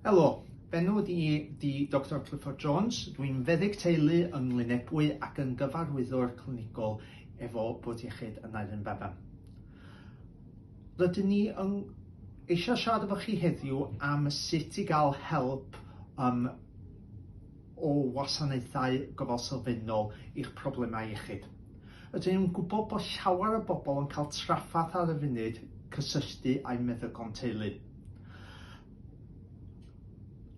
Helo, f'enw i 'di Doctor Clifford Jones, dwi'n feddyg teulu yng Nglyn Ebwy ac yn gyfarwyddwr clinigol efo Bwrdd Iechyd Aneurin Bevan. Rydyn ni yn eisiau siarad efo chi heddiw am sut i gael help um, o wasanaethau gofal sylfaenol i'ch problemau iechyd. Rydyn ni'n gwybod bod llawer o bobl yn cael trafferth ar y funud cysylltu â'u meddygon teulu.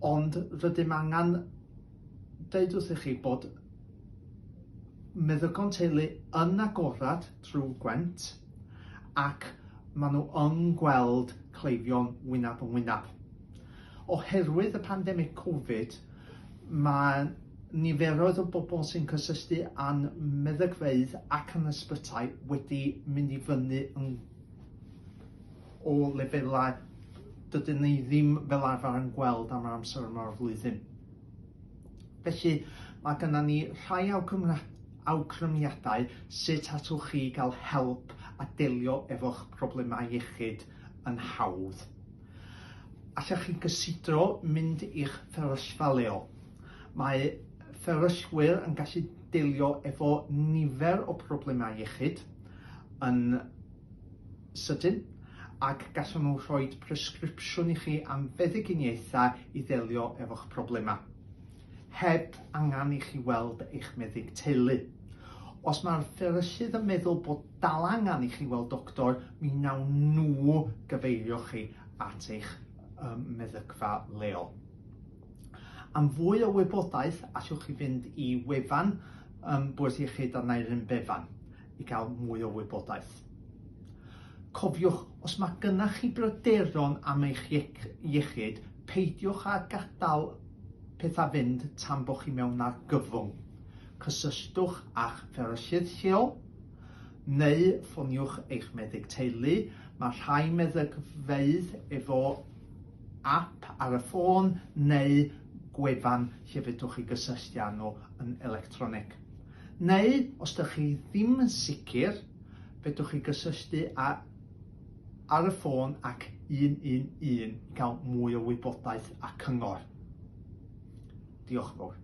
Ond rydym angen deud wrthych chi bod meddygon teulu yn agorad trwy Gwent ac maen nhw yn gweld cleifion wyneb yn wyneb. Oherwydd y pandemig Covid, mae niferoedd o bobl sy'n cysylltu â'n meddygfeydd ac yn ysbytai wedi mynd i fyny yn o lefelau dydyn ni ddim fel arfer yn gweld am yr amser yma o'r flwyddyn. Felly, mae gennym ni rhai awgrymiadau sut allwch chi gael help a delio efo'ch problemau iechyd yn hawdd. Allech chi gysidro mynd i'ch fferyllfa leol. Mae fferyllwyr yn gallu delio efo nifer o problemau iechyd yn sydyn ac gallwn nhw rhoi presgripsiwn i chi am feddyginiaethau i ddelio efo'ch problemau, heb angen i chi weld eich meddyg teulu. Os mae'r fferyllydd yn meddwl bod dal angen i chi weld doctor, mi wnawn nhw gyfeirio chi at eich um, meddygfa leol. Am fwy o wybodaeth, allwch chi fynd i wefan um, Bwrdd Iechyd Aneurin Bevan i gael mwy o wybodaeth. Cofiwch, os mae gynnach chi bryderon am eich iechyd, peidiwch â gadael pethau fynd tan bod chi mewn argyfwng. Cysylltwch â'ch fferyllydd lleol, neu ffoniwch eich meddyg teulu. Mae rhai meddygfeydd efo app ar y ffôn neu gwefan lle fedrwch chi gysylltu â nhw yn electronig. Neu, os dych chi ddim yn sicr, fedrwch chi gysylltu â ar y ffôn ac 111 i gael mwy o wybodaeth a cyngor. Diolch yn fawr.